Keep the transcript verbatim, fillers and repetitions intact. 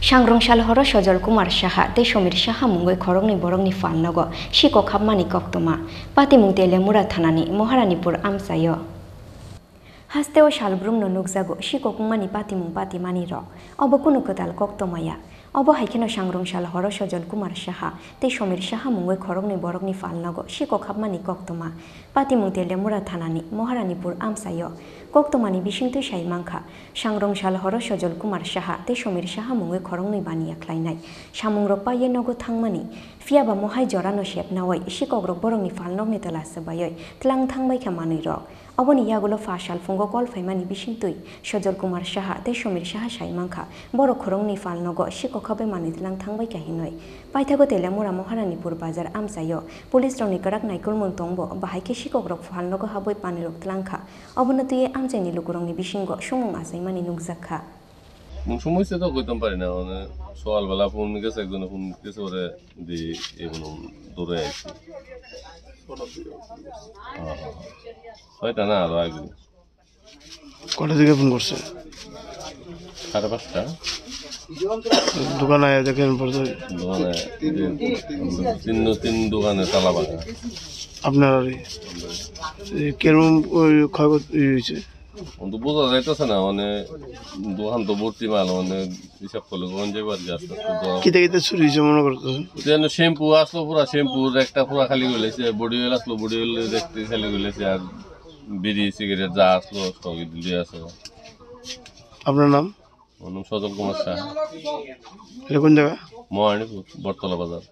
Sangrong sal horo Sojol Kumar Saha tei Somir Saha mungwi khoroknwi borokni phalnogo sikok hapmani koktwma. Patimung Telemura thanani Moharanipur amchaio. Hasteo salbrumno nukjago sikok wngmani patimung patimani rok. Obo kunu kwtal koktwma ya. Obo hai kheno sangrong sal horo Sojol Kumar Saha tei Somir Saha mungwi khoroknwi borokni phalnogo sikok hapmani koktwma. Patimung Telemura thanani Moharanipur amchaio. Koktwmani bisingtwi sai mankha, sangrong sal horo Sojol Kumar Saha tei Somir Saha mungwi khoroknwi baniya khlainai. Samungrok paiye nogo thangmani. Phiyaba mohai jorano sepnawi sikokrok borokni phalnokni twla swbaiwi tlang thangbaikha manwirok. Oboni yagulo pha salphungo call phaimani bisingtwi Sojol Kumar Saha tei Somir Saha sai mankha, borok khoroknwi phalnogo sikok habai manwi tlang thangbaikha hinwi. Paithago Telemura Moharanipur bazar amchaio police rokni kwrak naikolmung tongbo, bahai khe sikokrok phalnogo habwi manwirok tlangkha. Obono twiwi amchaini lukurokni bisingo sumung achaimani nukjakha. Mung sumui se to koi tom pari na, one soal bela phone gese, ekjone phone gese, ore di ebono dore aisi. Soita na aro agini. কটা দিকে ফোন করছে? সাড়ে পাঁচটা। দোকানে আয়া দেখেন পড়ছে। দোকানে, তিন, তিন দোকানে তালা ভাঙা। আপনার আর এই, এই কেরম ওই ক্ষয়ক্ষতি হয়েছে? অন্ত বোঝা যাইতেছে না, মানে দোকান তো ভর্তি মাল, মানে হিসাব করলে কখন যাইবো আর কি, আস্তে আস্তে দোকান। কিতা কিতা চুরি হয়েছে মনে করতেছেন? যেন শ্যাম্পু আসলো পুরা, শ্যাম্পুর একটা পুরা খালি হইলেছে, বডি অয়েল আসলো, বডি অয়েল দেখতে খালি হইলেছে, আর বিড়ি সিগারেট যা আসলো সবই দিলে আছে। আপনার নাম? আমার নাম সজল কুমার শাহ। এটা কোন জায়গা? মহারানীপুর, বটতলা বাজার।